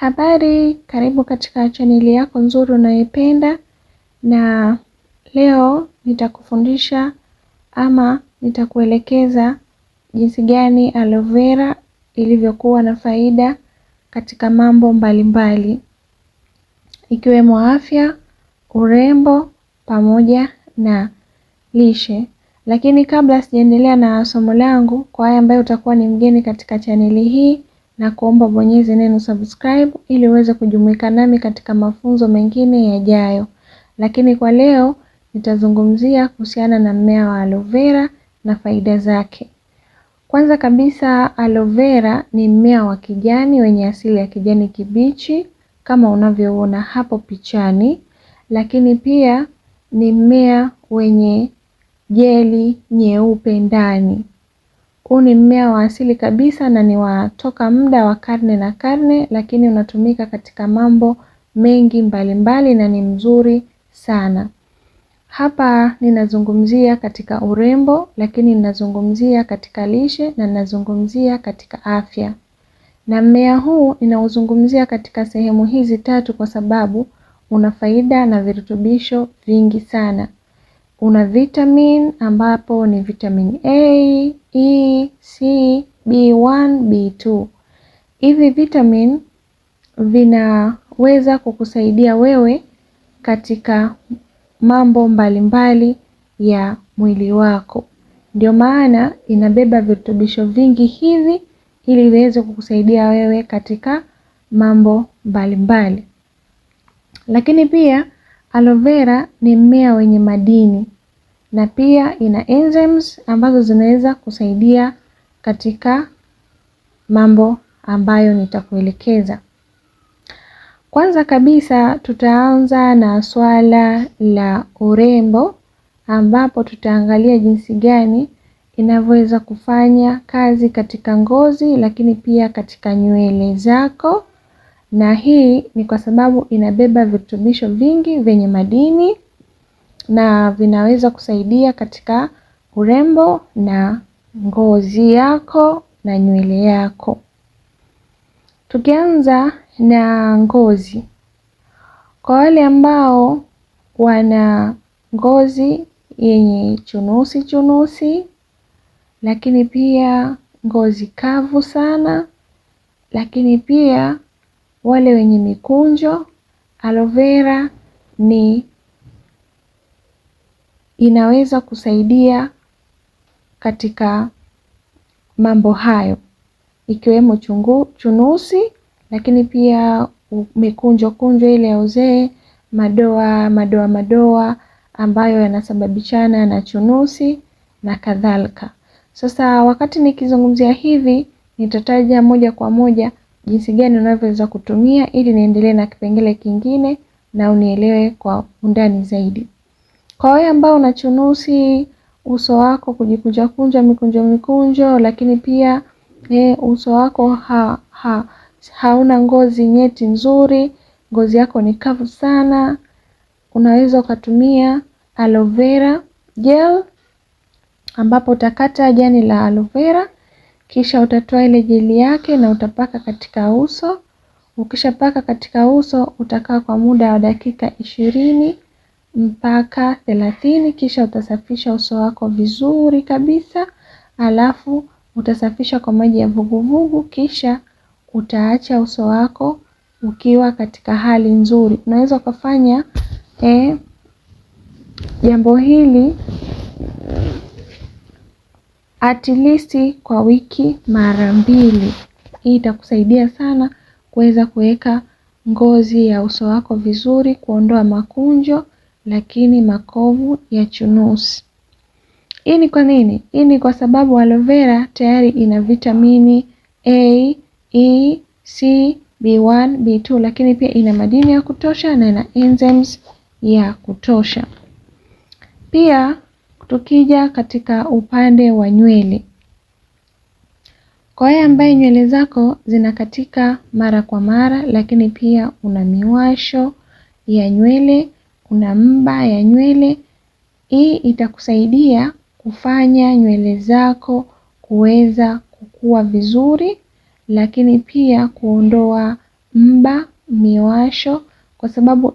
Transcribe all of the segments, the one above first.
Habari, karibu katika chaneli yako nzuri unayoipenda, na leo nitakufundisha ama nitakuelekeza jinsi gani aloe vera ilivyokuwa na faida katika mambo mbalimbali ikiwemo afya, urembo pamoja na lishe. Lakini kabla sijaendelea na somo langu, kwa haya ambayo utakuwa ni mgeni katika chaneli hii, na kuomba bonyeze neno subscribe ili uweze kujumuika nami katika mafunzo mengine yajayo. Lakini kwa leo nitazungumzia kuhusiana na mmea wa aloe vera na faida zake. Kwanza kabisa, aloe vera ni mmea wa kijani wenye asili ya kijani kibichi kama unavyoona hapo pichani, lakini pia ni mmea wenye jeli nyeupe ndani. Huu ni mmea wa asili kabisa na ni wa toka muda wa karne na karne, lakini unatumika katika mambo mengi mbalimbali na ni mzuri sana. Hapa ninazungumzia katika urembo, lakini ninazungumzia katika lishe na ninazungumzia katika afya. Na mmea huu ninauzungumzia katika sehemu hizi tatu kwa sababu una faida na virutubisho vingi sana. Una vitamin ambapo ni vitamin A, E, C, B1, B2. Hivi vitamin vinaweza kukusaidia wewe katika mambo mbalimbali ya mwili wako. Ndio maana inabeba virutubisho vingi hivi ili iweze kukusaidia wewe katika mambo mbalimbali. Lakini pia aloe vera ni mmea wenye madini na pia ina enzymes ambazo zinaweza kusaidia katika mambo ambayo nitakuelekeza. Kwanza kabisa tutaanza na swala la urembo ambapo tutaangalia jinsi gani inavyoweza kufanya kazi katika ngozi lakini pia katika nywele zako. Na hii ni kwa sababu inabeba virutubisho vingi vyenye madini na vinaweza kusaidia katika urembo na ngozi yako na nywele yako. Tukianza na ngozi, kwa wale ambao wana ngozi yenye chunusi chunusi, lakini pia ngozi kavu sana, lakini pia wale wenye mikunjo, aloe vera ni inaweza kusaidia katika mambo hayo ikiwemo chunusi, lakini pia mikunjo kunjo ile ya uzee, madoa madoa madoa ambayo yanasababishana na chunusi na kadhalika. Sasa wakati nikizungumzia hivi, nitataja moja kwa moja jinsi gani unavyoweza kutumia ili niendelee na kipengele kingine na unielewe kwa undani zaidi. Kwa wewe ambao una chunusi, uso wako kujikunja kunja mikunjo mikunjo, lakini pia uso wako hauna ngozi nyeti nzuri, ngozi yako ni kavu sana, unaweza ukatumia aloe vera gel, ambapo utakata jani la aloe vera kisha utatoa ile jeli yake na utapaka katika uso. Ukishapaka katika uso utakaa kwa muda wa dakika 20 mpaka 30, kisha utasafisha uso wako vizuri kabisa, alafu utasafisha kwa maji ya vuguvugu, kisha utaacha uso wako ukiwa katika hali nzuri. Unaweza ukafanya jambo hili at least kwa wiki mara 2. Hii itakusaidia sana kuweza kuweka ngozi ya uso wako vizuri, kuondoa makunjo lakini makovu ya chunusi. Hii ni kwa nini? Hii ni kwa sababu aloe vera tayari ina vitamini A, E, C, B1, B2, lakini pia ina madini ya kutosha na ina enzymes ya kutosha. Pia tukija katika upande wa nywele, kwa wewe ambaye nywele zako zinakatika mara kwa mara, lakini pia una miwasho ya nywele, una mba ya nywele, hii itakusaidia kufanya nywele zako kuweza kukua vizuri, lakini pia kuondoa mba, miwasho, kwa sababu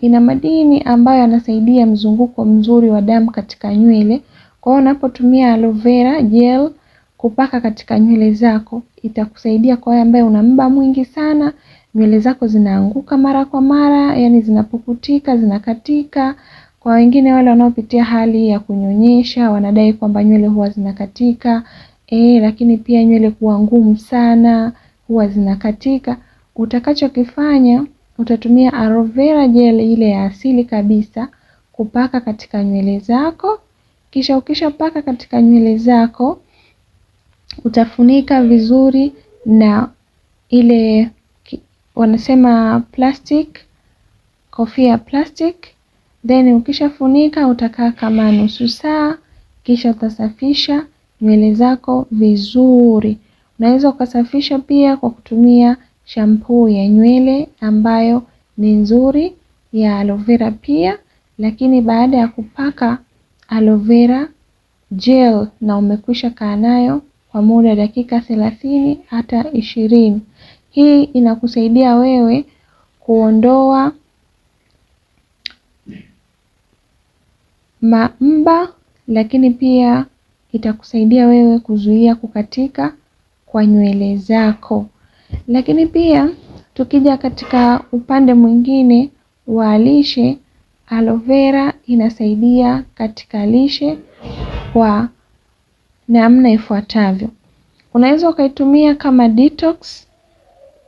ina madini ambayo yanasaidia mzunguko mzuri wa damu katika nywele. Kwa hiyo unapotumia aloe vera gel kupaka katika nywele zako itakusaidia kwa wewe ambaye una mba mwingi sana, nywele zako zinaanguka mara kwa mara, yani zinapukutika, zinakatika. Kwa wengine wale wanaopitia hali ya kunyonyesha wanadai kwamba nywele huwa zinakatika, lakini pia nywele kuwa ngumu sana huwa zinakatika. Utakachokifanya, utatumia aloe vera gel ile ya asili kabisa kupaka katika nywele zako. Kisha ukishapaka katika nywele zako utafunika vizuri na ile wanasema plastic, kofia plastic. Then ukishafunika utakaa kama nusu saa, kisha utasafisha nywele zako vizuri. Unaweza ukasafisha pia kwa kutumia shampoo ya nywele ambayo ni nzuri ya aloe vera pia, lakini baada ya kupaka aloe vera gel na umekwisha kaa nayo kwa muda dakika 30 hata 20. Hii inakusaidia wewe kuondoa mba, lakini pia itakusaidia wewe kuzuia kukatika kwa nywele zako. Lakini pia tukija katika upande mwingine wa lishe, aloe vera inasaidia katika lishe kwa namna ifuatavyo. Unaweza ukaitumia kama detox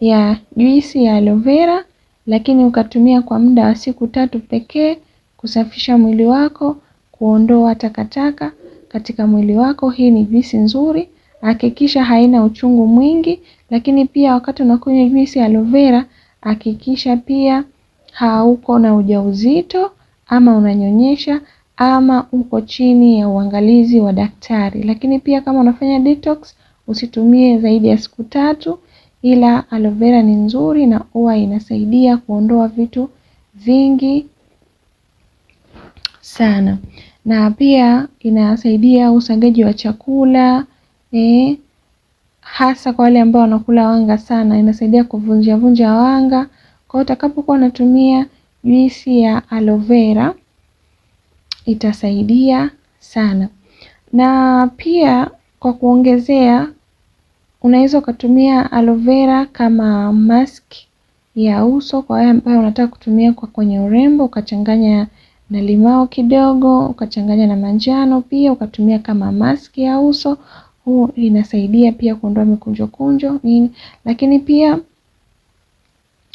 ya juisi ya aloe vera, lakini ukatumia kwa muda wa siku 3 pekee kusafisha mwili wako, kuondoa takataka katika mwili wako. Hii ni juisi nzuri, hakikisha haina uchungu mwingi. Lakini pia wakati unakunywa juisi ya aloe vera, hakikisha pia hauko na ujauzito ama unanyonyesha ama uko chini ya uangalizi wa daktari. Lakini pia kama unafanya detox usitumie zaidi ya siku 3, ila aloe vera ni nzuri na huwa inasaidia kuondoa vitu vingi sana. Na pia inasaidia usagaji wa chakula, hasa kwa wale ambao wanakula wanga sana, inasaidia kuvunja vunja wanga. Kwa hiyo utakapokuwa unatumia juisi ya aloe vera itasaidia sana. Na pia kwa kuongezea, unaweza ukatumia aloe vera kama mask ya uso kwa wale ambao unataka kutumia kwa kwenye urembo, ukachanganya na limao kidogo, ukachanganya na manjano pia ukatumia kama mask ya uso. Huu inasaidia pia kuondoa mikunjo kunjo nini. Lakini pia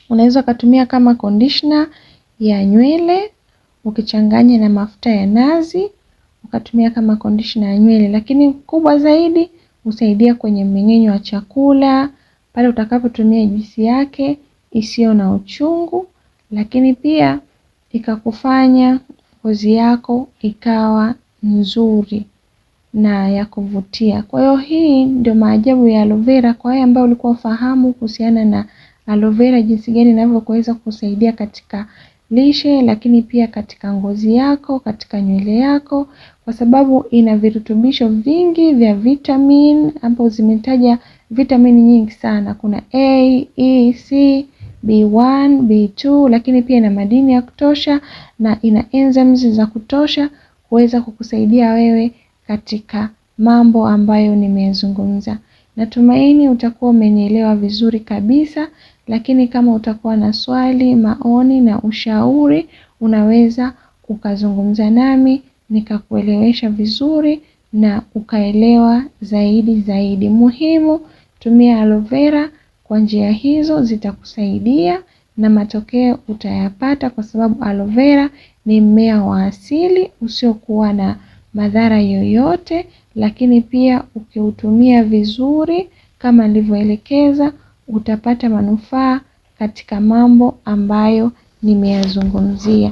unaweza ukatumia kama conditioner ya nywele, ukichanganya na mafuta ya nazi ukatumia kama conditioner ya nywele. Lakini kubwa zaidi husaidia kwenye mmeng'enyo wa chakula pale utakapotumia juisi yake isiyo na uchungu, lakini pia ikakufanya ngozi yako ikawa nzuri na ya kuvutia. Kwa hiyo hii ndio maajabu ya aloe vera. Kwa wale ambao ulikuwa ufahamu kuhusiana na aloe vera, jinsi gani inavyoweza kusaidia katika lishe, lakini pia katika ngozi yako, katika nywele yako, kwa sababu ina virutubisho vingi vya vitamin, ambapo zimetaja vitamini nyingi sana. Kuna A, E, C, B1, B2, lakini pia ina madini ya kutosha na ina enzymes za kutosha kuweza kukusaidia wewe katika mambo ambayo nimeyazungumza. Natumaini utakuwa umenielewa vizuri kabisa, lakini kama utakuwa na swali, maoni na ushauri, unaweza ukazungumza nami nikakuelewesha vizuri na ukaelewa zaidi zaidi. Muhimu, tumia aloe vera kwa njia hizo, zitakusaidia na matokeo utayapata, kwa sababu aloe vera ni mmea wa asili usiokuwa na madhara yoyote, lakini pia ukiutumia vizuri kama nilivyoelekeza utapata manufaa katika mambo ambayo nimeyazungumzia.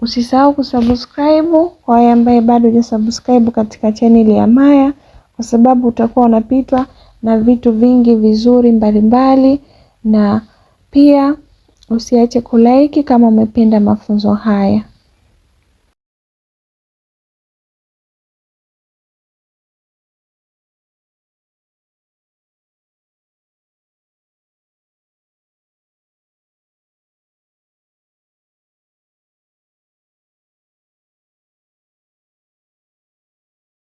Usisahau kusubscribe kwa wale ambaye bado hujasubscribe katika channel ya Maya, kwa sababu utakuwa unapitwa na vitu vingi vizuri mbalimbali. Na pia usiache kulike kama umependa mafunzo haya.